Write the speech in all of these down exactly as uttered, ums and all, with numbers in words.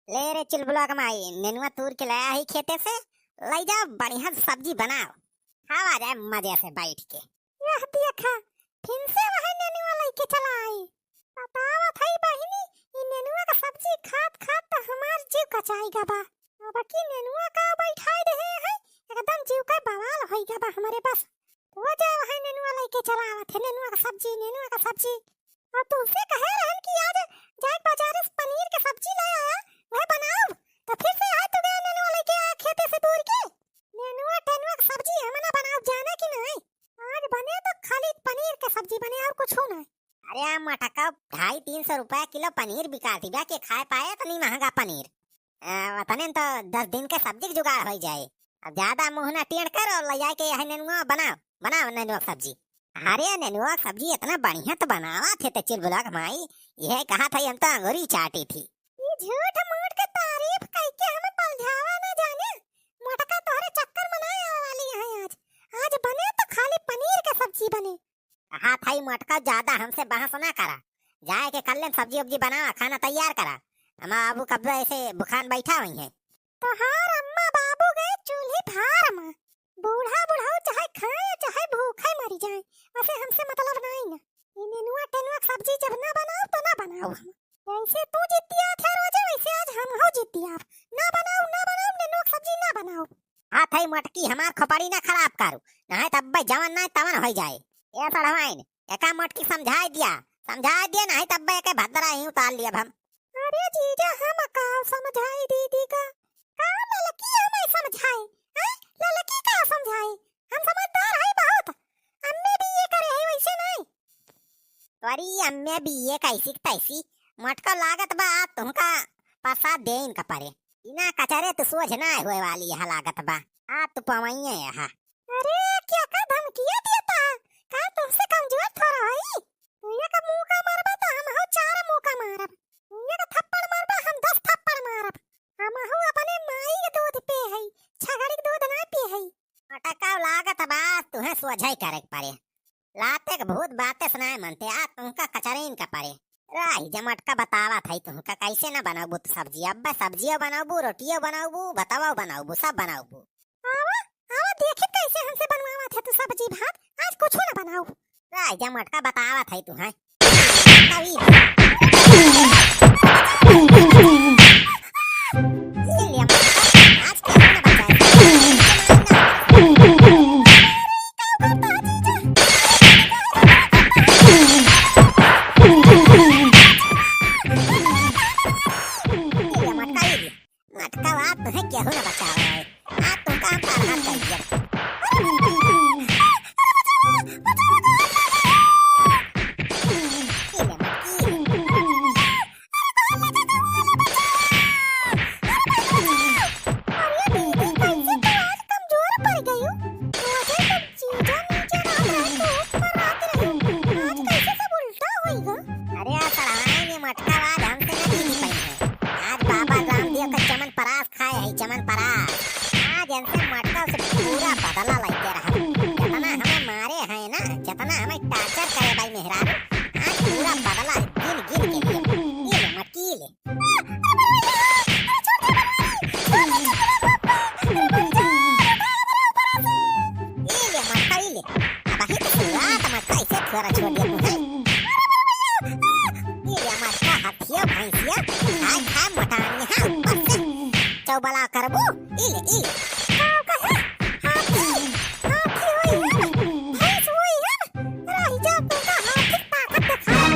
ले रे चुलबुला के माई, नेनुआ तूर के लाया ही खेते से, लइ जाओ, बढ़िया सब्जी बनाओ, खावा जाए मजे से बैठ के। यह देखा, फिन से वही नेनुआ लइके चला आई। बतावत हई बहिनी, ई नेनुआ का सब्जी खात खात त हमार जीव कचाई गबा। अब की नेनुआ का बैठाई रहे हैं, एकदम जीव का बवाल होई गबा हमरे बस। तो जाए वही नेनुआ लइके चला आवत है, नेनुआ का सब्जी, नेनुआ का सब्जी। और तुमसे कहे रहन कि आज जाए बाजारे से पनीर के सब्जी ले आया, वह बनाओ। तो फिर से आए तो गया नेनुआ लइके आया खेते से तूर के। नेनुआ टेनुआ के सब्जी हम ना बनाओ, जाने कि नहीं। आज बने तो खाली पनीर के सब्जी बने और कुछ नहीं। अरे आ मटका, ढाई तीन सौ रुपया किलो पनीर बिकात बा, के खाए पाए इतनी महंगा पनीर। आ, वतने तो दस दिन के सब्जी के जुगाड़ हो जाए। अब ज्यादा मुंह ना टेढ़ कर और ले जाए के यह नेनुआ बनाओ, बनाओ नेनुआ के सब्जी। अरे नेनुआ के सब्जी इतना बढ़िया तो बनावा थे ते चुलबुला के माई, यह कहा था हम तो अंगूरी चाटी थी। ये झूठ मूठ के तारीफ कह के हमें पलझावा ना जाने। मोटका तोहरे चक्कर में ना आवे वाली है आज। आज बने तो खाली पनीर के सब्जी बने। हाँ थाई मोटका, ज्यादा हमसे बहस ना करा, जाए के कर लेन सब्जी उब्जी बनावा, खाना तैयार करा। हमार बाबू कब्बे ऐसे भुखान बैठा हुई है। तोहार अम्मा बाबू गए चूल्ही फार में, बूढ़ा बुढ़ऊ चाहे खाए चाहे भूखे मरी जाए, वैसे हमसे मतलब नहीं ना। ये नेनुआ टेनुआ के सब्जी जब ना बनाओ तो ना बनाओ हम। जैसे तू जितियात है रोजे, वैसे आज हम हो जितियाब। ना बनाओ, ना बनाओ, नेनुआ के सब्जी ना बनाओ। हाँ थाई मोटकी, हमार खोपड़ी ना खराब करू, नहीं तब जवन नहीं तवन हो जाए। ए सड़वाइन, एका मोटकी समझाई दिया, समझाई दिया, नहीं तब एके भद्रा ही उतार लिया हम। अरे जीजा, हम का समझाई दीदी का? का ललकी हमें समझाई? हैं? ललकी का समझाई? हम समझदार है बहुत। अम्मे भी ये करे है वैसे नहीं। तोरी अम्मे भी ये कैसी क तैसी। मोटका लागत बा तुमका पसा देन का परे। इना कचरे तो सोझ ना होए वाली यह लागत बा। आ तू पवैये यह। अरे क्या का धमकिया दिया था? का तुमसे कमजोर थोड़ा है? तू एक मुका मारबा तो हम हो चार मुका मारब। तू एक थप्पड़ मारबा हम दस थप्पड़ मारब। हम हो अपने माई के दूध पे है, छगड़ी के दूध ना पे है। मटका लागत बा तुहे सोझाई करे के परे। लाते के भूत बाते सुनाए मनते आ तुमका कचरीन का परे। राही जे मटका बतावा थाई तुमका कैसे ना बनाबू तू सब्जी। अब सब्जियो बनाबू, रोटियो बनाबू, भतवा बनाबू, सब बनाबू। आवा, आवा, देखी कैसे हमसे बनवावा थे तू सब्जी भात। आज कुछ ना बनाओ। राजा मटका बतावा थाई तू, हैं? कवि। ये ले मटका, आज के हम ना बचाए। ये ले मटका, ये ले। मटका बात तुहे केहू न बचावे है। आज तुमका हम परनाम कर दिया। ये ले मटकी। अरे दीदी, कैसे तू आज कमजोर पड़ गयू? रोजे तुम चीजा नीचे रात रहे, धूप पर रात रहे। आज कैसे सब उल्टा होइगा? अरे आ सड़ाई में मटका आवाज हमसे न जीती पाई है। आज बाबा रामदेव का चमन परास खाए है, चमन परास। आज इनसे मटका से पूरा बदला लेके रहा। जितना हमें मारे हैं ना, जितना हमें torture करे भाई मेहरारू, आज पूरा बदला गिन गिन के लिए। ये ले मटकी ले। ई ले मटका, ई ले। अबही तो शुरुआत मटका, इसे थोड़ा छोड़ दिया तू, हैं? ई ले मटका, हथिया भैंसिया, खाए खाए मोटानी है ऊपर से। चौबला करबू, ई ले, ई ले। का कहे? हाथी, हाथी होई हम, भैंस होई हम, रही जा तू का हाथी ताकत दिखाए।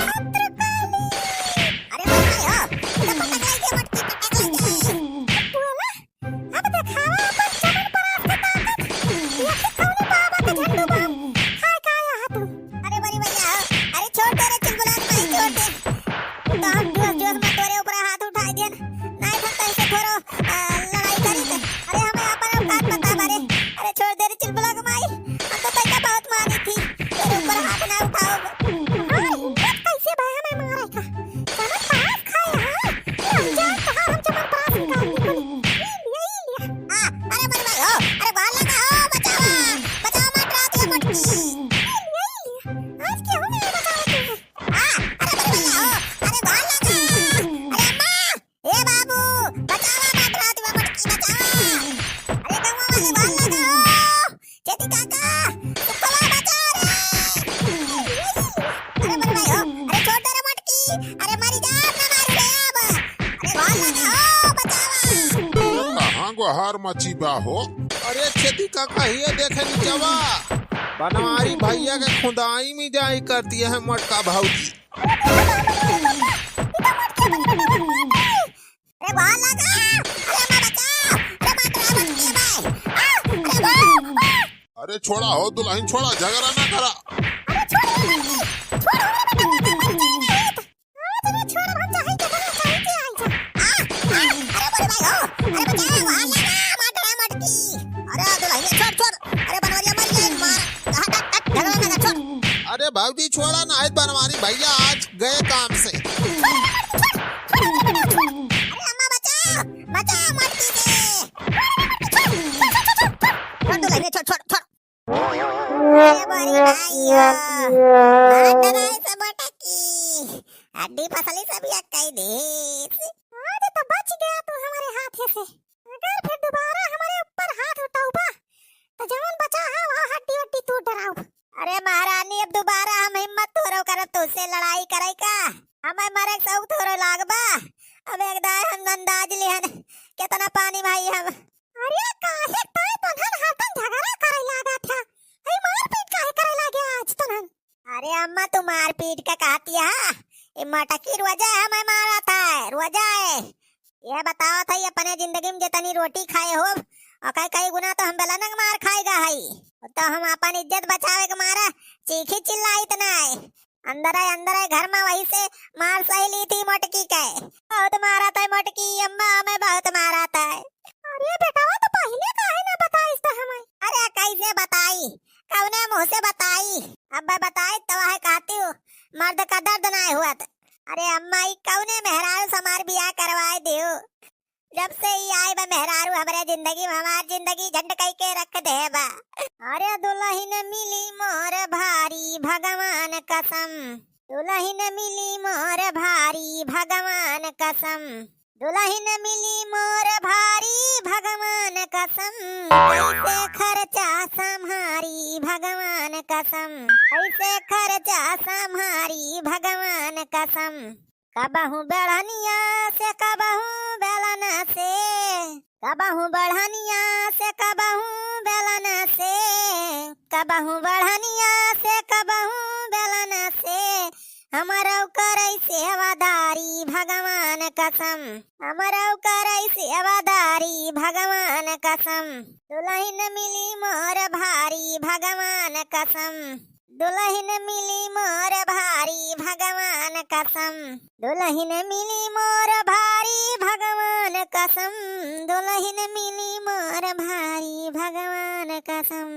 भद्रकाली। अरे भाई हो, इधर पटक लग गया, मटकी पटक लग गई। अब तू है ना, अब देखावा अपन चमन परास के ताकत। देखी कौने बाबा के झंडू बाम खाए का आया है तू। अरे बड़ी भैया हो, अरे छोड़ दे रे चुलबुला के माई, छोड़ दे। तो हम जोश जोश में तोरे ऊपर हाथ उठाई दियन। नहीं था तो ऐसे थोड़ो, आ, लड़ाई करी थे। अरे हमें अपन औकात पता बारे। अरे छोड़ दे रे चुलबुला के माई, हम तो तैका बहुत मानी थी। तेरे ऊपर हाथ ना उठाओ। हाँ, हिम्मत कैसे भाई हमें मारे का? चमन परास खाए, हाँ? ये अनजान कहाँ हम चमन परास निकाल निकली। ई लिया, ई लिया। आ, अरे बड़े भाई हो, अरे बाहर लगा हो, बचावा, बचावा मत रात ये मटकी। ई लिया, ई लिया। आज केहू नहीं बचावा तू है। आ, अरे बड़े भैया हो, अरे अरे मरी जा, ना मारू रे अब। अरे गोहार लगा हो, बचावा। कहाँ गोहार मची बा हो? अरे खेती का कहिए देखे नीचवा। बनवारी भैया के खुदाई में जाई करती है मोटका भौजी। अरे गोहार लगा, अरे अम्मा बचाओ, अरे मार रहा है मोटकी भाई। आ, अरे बाप। अरे छोड़ा हो दुलहिन, छोड़ा, झगड़ा ना करा। अरे छोड़, छोड़, अरे बेटा, बेटा, मर जाएगा। आज रे छोड़, हम चाहे के बना, चाहे के आई जा। आ, आ, अरे बोले भाई हो, अरे बचाओ, गोहार लगा, मार रहा है मोटकी। अरे दुलहिन, छोड़, छोड़, अरे बनवरिया मर जाए, मार, हट, हट, हट, झगड़ा ना कर, छोड़। अरे भौजी छोड़ा ना, आज बनवारी भैया आज गए काम से। अरे अम्मा बचाओ, बचाओ मोटकी के। छोड़, छोड़, छोड़, छोड़। छोड़ दुलहिन, छोड़, छोड़, छोड़। अरे बड़ी भाई हो, मार डराए से मोटकी। हड्डी पसली सब एक कई देस। आज तो बच गया तू हमारे हाथे से। अगर फिर दोबारा हमारे ऊपर हाथ उठाउबा, तो जवन बचा है, वह हड्डी वड्डी तू डराउब। अरे महारानी, अब दोबारा हम हिम्मत थोरो करब तुझसे लड़ाई करे का। हमें मरे के शौक थोरो लागबा। अब एक दाए हम अंदाज लिहन, कितना पानी भाई हम। अरे काहे ताई तोन्हन हरदम झगड़ा करे लागा था? अरे मारपीट काहे करे लागे आज तोन्हन? अरे अम्मा, तू मारपीट का कहती है? ये मोटकी रोजा हमें मारा था, रोजा है। ये बताओ था, ये अपने जिंदगी में जितनी रोटी खाए हो, और कई कई गुना तो हम बेलनक मार खाएगा है। तो हम अपन इज्जत बचावे के मारा चीखी चिल्लाई इतना है। अंदर है, अंदर है, घर में वही से मार सही ली थी मोटकी के। बहुत मारा था मोटकी अम्मा, हमें बहुत मारा था। अरे बेटवा, तो पहले काहे ना बताइस तो हमें? अरे कैसे बताई, कौने मुंह से बताई? अब मैं बताई तो वह कहती हूँ, मर्द का दर्द ना हुआ था। अरे अम्मा, ई कौने मेहरारू से हमार बियाह करवाए दियो? जब से ई आई बा मेहरारू हमरे जिंदगी में, हमार जिंदगी झंड कई के रख दे बा। अरे दुलहिन मिली मोर भारी भगवान कसम, दुलहिन मिली मोर भारी भगवान कसम, दुलहिन मिली मोर भारी भगवान कसम, कैसे खर्चा संभारी भगवान कसम, कैसे खर्चा संभारी भगवान कसम। कबहूँ बेलनिया से, कबहूँ बेलन से, कबहूँ बेलनिया से, कबहूँ बेलन से, कबहूँ बेलनिया से, कबहूँ बेलन से, हमरौ करै सेवादारी भगवान कसम, हमरौ करै सेवादारी भगवान कसम, दुलहिन मिली मोर भारी भगवान कसम। दुलहिन मिली मोर भारी भगवान कसम, दुलहिन मिली मोर भारी भगवान कसम, दुलहिन मिली मोर भारी भगवान कसम।